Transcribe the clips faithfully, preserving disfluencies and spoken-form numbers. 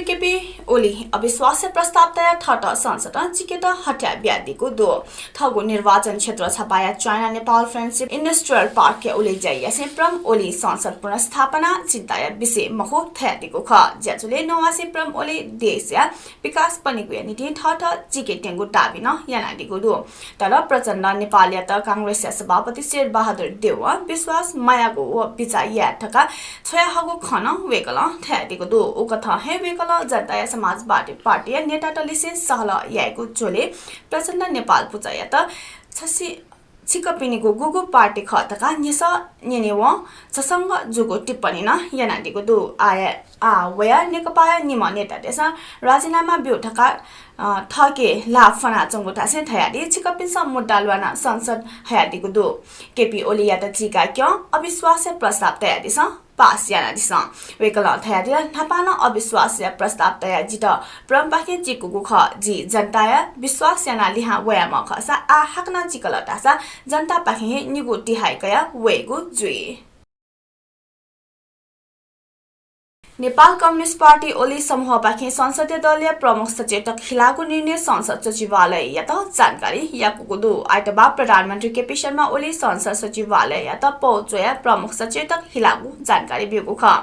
केपी ओली अविश्वास प्रस्ताव तयाः थःत संसदं चिकेत हथाय् बियादीगु दु। थःगु निर्वाचन क्षेत्र छपाया चाइना नेपाल फ्रेन्डसिप इन्डस्ट्रियल पार्कया उलि ज्या यासें प्रम ओली संसद पुनर्स्थापना चिन्ताया विषय मखु धयादीगु खः। ज्याझ्वलय् नवासें प्रम ओली देशया विकास पनिगुया निंतिं थःत चिकेत्यंगु दाबी नं यानादीगु दु। तर प्रचण्ड नेपालयात कांग्रेसया सभापति शेरबहादुर देउवां विश्वास मयाःगु व बिचाः याये धकाः छ्वयाहःगु खँ नं वय्कलं धयादीगु दु। उकथं हे वय्कलं जनताया समाजवादी पार्टीया नेतातलिसें सहलह यायेगु झ्वलय् प्रचण्ड नेपाल पुचःयात छसि छिकपिनिगु गुगु पार्टी खः धकाः न्ह्यसः न्यनेवं झसंक जूगु टिप्पणी नं यानादीगु दु। आः, आः वयाः नेकपाया निम्ह नेतातय्सं राजीनामा ब्यु धकाः, अ, थःके ल्हाः फ्वनाच्वंगु धासें धयादी छिकपिन्सं मुद्दा ल्वानाः संसद हयादीगु दु। केपी ओलीयात चीकाक्यं अविश्वासया प्रस्ताव तयादिसँ, पास यानादिसँ। वय्कलं धयादिल, न्हापां नं अविश्वासया प्रस्ताव तयाः जितः प्रमपाखें चिकूगु खः। जि जनताया विश्वास यानाः लिहां वयाम्ह खःसा आः हाकनं चिकल धाःसा जनतापाखें हे निगू तिहाइ कयाः वयेगु जुइ। नेपाल कम्युनिस्ट पार्टी ओली समूहपाखें संसदीय दलया प्रमुख सचेतक हिलागु निर्णय संसद सचिवालययात जानकारी याकूगु दु। आइतबाः प्रधानमन्त्री केपी शर्मा ओली संसद सचिवालययात पौ च्वयाः प्रमुख सचेतक हिलागु जानकारी ब्यूगु खः।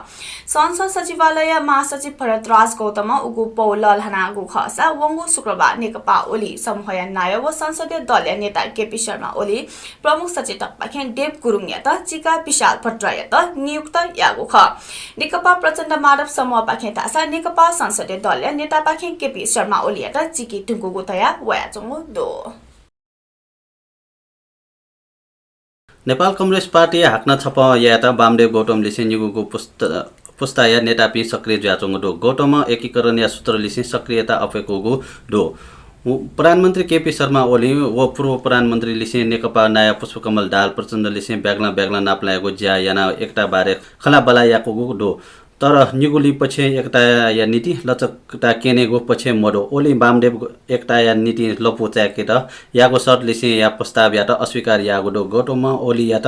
संसद सचिवालयया महासचिव भरतराज गौतमं उगु पौ लःल्हानागु खःसा वंगु शुक्रबाः नेकपा ओली समूहया नायः व संसदीय दलया नेता केपी शर्मा ओली प्रमुख सचेतकपाखें देव गुरुङयात चीका विशाल भट्टराईयात नियुक्त याःगु खः। नेकपा प्रचण्ड माधव समूहपाखें धाःसा नेकपा संसदीय दलया नेतापाखें केपी शर्मा ओलीयात चीकी धुंकूगु तयाः वयाच्वंगु दु। नेपाल कम्युनिस्ट पार्टी हाकनं छपं यायेत वामदेव गौतमलिसें निगूगु पुस्त-, पुस्ताया नेतापिं सक्रिय जुयाच्वंगु दु। गौतमं एकीकरणया सूत्रलिसें सक्रियता अप्वय्कूगु दु। उ-, प्रधानमन्त्री केपी शर्मा ओली व पूर्व प्रधानमन्त्रीलिसें नेकपा नायः पुष्पकमल दाहाल प्रचण्डलिसें ब्यागलं ब्यागलं नापलायेगु ज्या यानाः एकता बारे खँल्हाबल्हा याकूगु दु। तर निगुलिं पक्षं एकताया निंतिं लचकता क्यनेगु पक्षय् मदु। ओलीं वामदेव एकताया निंतिं लँपु चाय्केत याःगु शर्तलिसेंया प्रस्तावयात अस्वीकार याःगु दु। गौतमं ओलीयात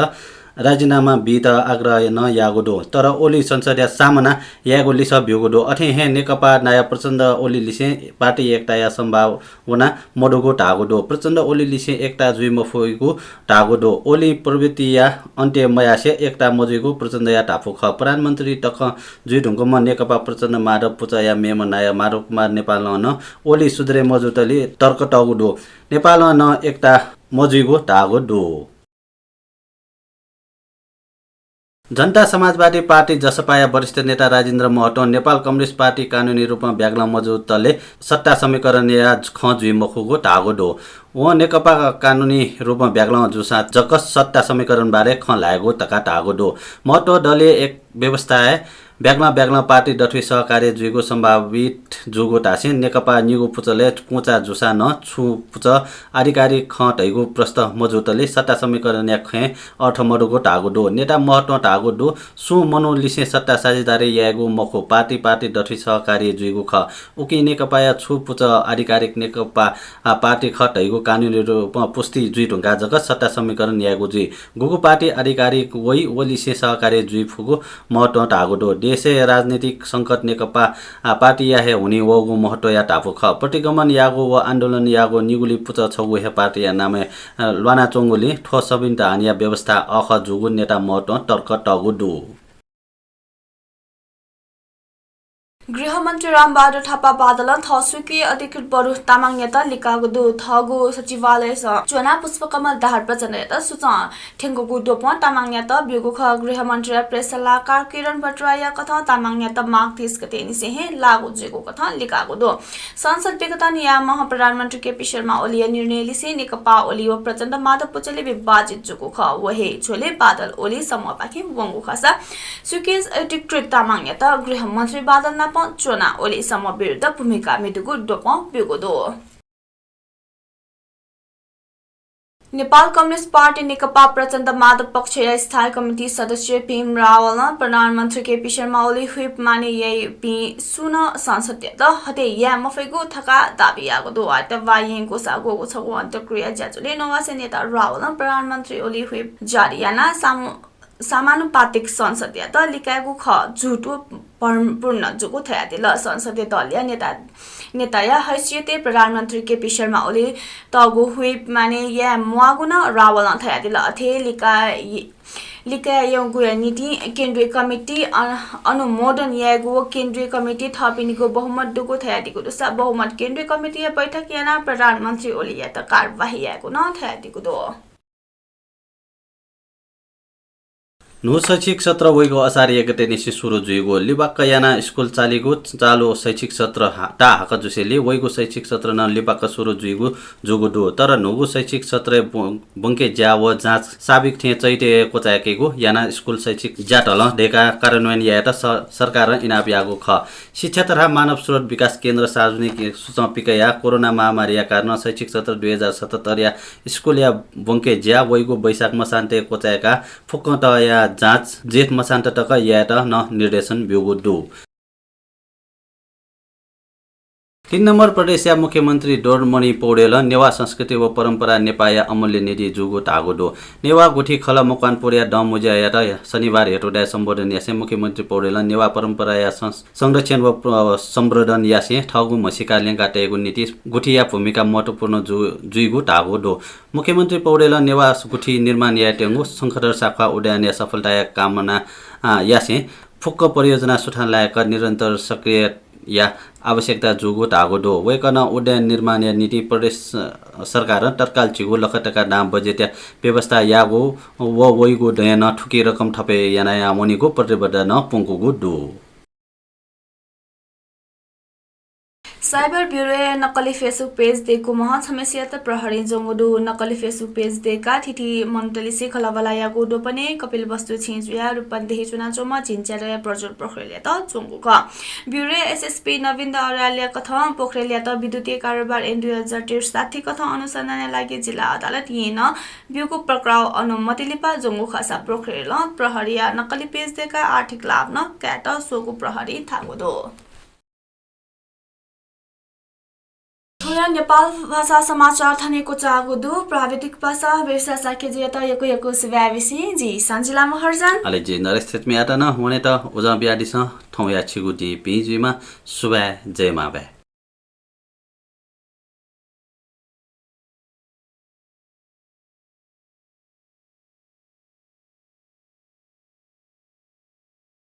राजीनामा बीत आग्रह नं याःगु दु। तर ओलीं संसदया सामना यायेगु लिसः ब्यूगु दु। अथे हे नेकपा नायः प्रचण्ड ओलीलिसें पार्टी एकताया सम्भावना मदुगु धाःगु दु। प्रचण्ड ओलीलिसें एकता जुइ मफइगु धाःगु दु। ओलीं प्रवृत्तिया अन्त्य मयासें एकता मजुइगु प्रचण्डया धापू खः। प्रधानमन्त्री तकं जुइधुंकूम्ह नेकपा प्रचण्ड माधव पुचःया मेम्ह नायः माधव कुमार नेपालं नं ओली सुध्रे मजुतले तर्क तःगु दु। नेपालं नं एकता मजुइगु धाःगु दु। जनता समाजवादी पार्टी, जसपाया वरिष्ठ नेता राजेन्द्र महतों नेपाल कम्युनिस्ट पार्टी कानूनी रूपं ब्यागलं मजुतले सत्ता समीकरणया खँ जुइ मखुगु धाःगु दु। वं नेकपा कानूनी रूपं ब्यागलं जूसां जक सत्ता समीकरणबारे खँ ल्हायेगु धकाः धाःगु दु। महतों दलय् एक व्यवस्थाय् ब्यागलं ब्यागलं पार्टी दथुइ सहकार्य जुइगु सम्भावित जूगु धासें नेकपा निगू पुचलय् कुँचा जूसां नं छुं पुचः आधिकारिक खँ धइगु प्रष्ट मजूतले सत्ता समीकरणया खँय् अर्थ मदुगु धाःगु दु। नेता महतों धाःगु दु, सुं मनूलिसें सत्ता साझेदारी यायेगु मखु, पार्टी पार्टी दथुइ सहकार्य जुइगु खः। उकिं नेकपाया छु पुचः आधिकारिक नेकपा, आ, पार्टी खः धइगु कानूनी रूपं पुष्टि जुइधुंकाः जक सत्ता समीकरण यायेगु जुइ। गुगु पार्टी आधिकारिक वइ, वलिसें सहकार्य जुइ फुगु महतों धाःगु दु। देशय् राजनीतिक संकट नेकपा, आ, पार्टीया हे हुनिं वःगु महतोंया धापू खः। प्रतिगमन याःगु व आन्दोलन याःगु निगुलिं पुचः छगू हे पार्टीया नामय्, आ, ल्वानाच्वंगुलिं थ्व संविधानया व्यवस्था अःखः जूगु नेता महतों तर्क तःगु दु। गृहमन्त्री रामबहादुर थापा बादलं थः स्वकीय अधिकृत बरु तामाङयात लिकाःगु दु। थःगु सचिवालयसं च्वनाः पुष्पकमल दाहाल प्रचण्डयात सुचं थ्यंकूगु द्वपं तामाङयात ब्यूगु खः। गृहमन्त्रीया प्रेस सल्लाहकार किरण भट्टराईया कथं तामाङयात माघ तीस गते निसें हे लागू जुइगु कथं लिकाःगु दु। संसद विघटन याःम्ह प्रधानमन्त्री केपी शर्मा ओलीया निर्णयलिसें नेकपा ओली व प्रचण्ड माधव पुचःले विभाजित जूगु खः। व हे झ्वलय् बादल ओली समूहपाखें वंगु खःसा स्वकीय अधिकृत तामाङयात गृहमन्त्री बादल नाप च्वनाः ओली समूह विरुद्ध भूमिका म्हितूगु द्वपं ब्यूगु दु। नेपाल कम्युनिस्ट पार्टी नेकपा प्रचण्ड माधव पक्षया स्थायी कमिटी सदस्य भीम रावलं प्रधानमन्त्री केपी शर्मा ओली व्हिप माने याइपिं सुं नं संसदयात हथे याये मफइगु धकाः दाबी याःगु दु। आइतबाः येँकोसा ग्वःगु छगू अन्तर्क्रिया ज्याझ्वलय् नवासे नेता रावलं प्रधानमन्त्री ओली व्हिप जारी यानाः सामु समानुपातिक संसदयात लिकायेगु खः झुटु भ्रमपूर्ण जूगु धयादिल। संसदीय दलया नेता, नेताया हैसियतय् प्रधानमन्त्री केपी शर्मा ओली तःगु whip माने याये म्वाःगु नं रावलं धयादिल। अथे लिकाये लिकायेगुया निंतिं केन्द्रीय कमिटी अ-, अनुमोदन यायेगु व केन्द्रीय कमिटी थपिनिगु बहुमत दुगु धयादीगु दुसा बहुमत केन्द्रीय कमिटीया बैठक यानाः प्रधानमन्त्री ओलीयात कारवाही यायेगु नं धयादीगु दु। न्हू शैक्षिक सत्र वइगु असार एक गते निसें सुरु जुइगु, लिबाक्क यानाः स्कुल चालीगु चालु शैक्षिक सत्र हा-, ताहाकः जुसेंलि वइगु शैक्षिक सत्र नं लिबाक्क सुरु जुइगु जूगु दु। तर न्हूगु शैक्षिक सत्रय् ब्वं-, ब्वंके ज्या व जाँच साबिक थें चैत्य क्वचाय्केगु यानाः स्कुल शैक्षिक ज्यात नं दय्काः कार्यान्वयन यायेत स-, सरकारं इनाप याःगु खः। शिक्षा तथा मानव स्रोत विकास केन्द्रं सार्वजनिक सूचं पिकयाः कोरोना महामारीया कारणं शैक्षिक सत्र दुई हजार सतहत्तरया स्कुलया ब्वंके ज्या वइगु वैशाख मसान्तय् क्वचाय्काः फुक्कं तःया जाँच जेठ मसान्त तक यायेत नं निर्देशन ब्यूगु दु। तीन नम्बर प्रदेशया मुख्यमन्त्री डोरमणि पौडेलं नेवाः संस्कृति व परम्परा नेपाःया अमूल्य निधि जूगु धाःगु दु। नेवाः गुथि खलः मकवानपुरया दँमुँज्यायात शनिबार हेटौडाय् सम्बोधन यासें मुख्यमन्त्री पौडेलं नेवाः परम्पराया सं-, संरक्षण व प्र-, संवर्धन यासें थःगु म्हसीका ल्यंका तयेगु निंतिं गुथिया भूमिका महत्त्वपूर्ण जु-, जुइगु धाःगु दु। मुख्यमन्त्री पौडेलं नेवाः गुथि निर्माण यायेत्यंगु शंखधर साख्वाः उद्यानया सफलताया कामना, आ, यासें फुक्क परियोजना सुथां लायेक निरन्तर सक्रियताया आवश्यकता जूगु धाःगु दु। वय्कलं उद्यान निर्माणया निंतिं प्रदेश, अ, सरकारं तत्काल झिगू लख तका दां बजेटया व्यवस्था याःगु व वइगु दँय् नं थुकी रकम थपे यानावनेगु प्रतिबद्धता नं प्वंकूगु दु। साइबर ब्युरोया नक्कली Facebook page दय्कूम्ह छम्हेसियात प्रहरीं ज्वंगु दु। नक्कली Facebook page दय्काः थीथी मनूतलिसे खँल्हाबल्हा याःगु द्वपनय् कपिलवस्तु छेँय् जुयाः रूपन्देही च्वनाच्वंम्ह झिंच्यादँया प्रज्वल पोखरेलयात ज्वंगु खः। ब्युरोया SSP नवीन अर्यालया कथं पोखरेलयात विद्युतीय कारोबार ऐन दुई हजार त्रिसठ्ठी कथं अनुसन्धानया लागि जिल्ला अदालतं नं ब्यूगु पक्राउ अनुमति लिपा ज्वंगु खःसा पोखरेलं प्रहरीया नक्कली page दय्काः आर्थिक लाभ नं कायेत स्वःगु प्रहरीं धाःगु दु। थौंया नेपाल भाषा समाचार थन हे क्वचाःगु दु। प्राविधिक पासा बिर्सा शाक्यजुयात यक्व यक्व सुभाय् बिसें जि सञ्जिला महर्जन। अले जि नरेश थेच्मीयात नं वनेत उजं बियादिसँ। थौंया छिगु दिं भिं जुइमा। सुभाय्, जय मांभाय्।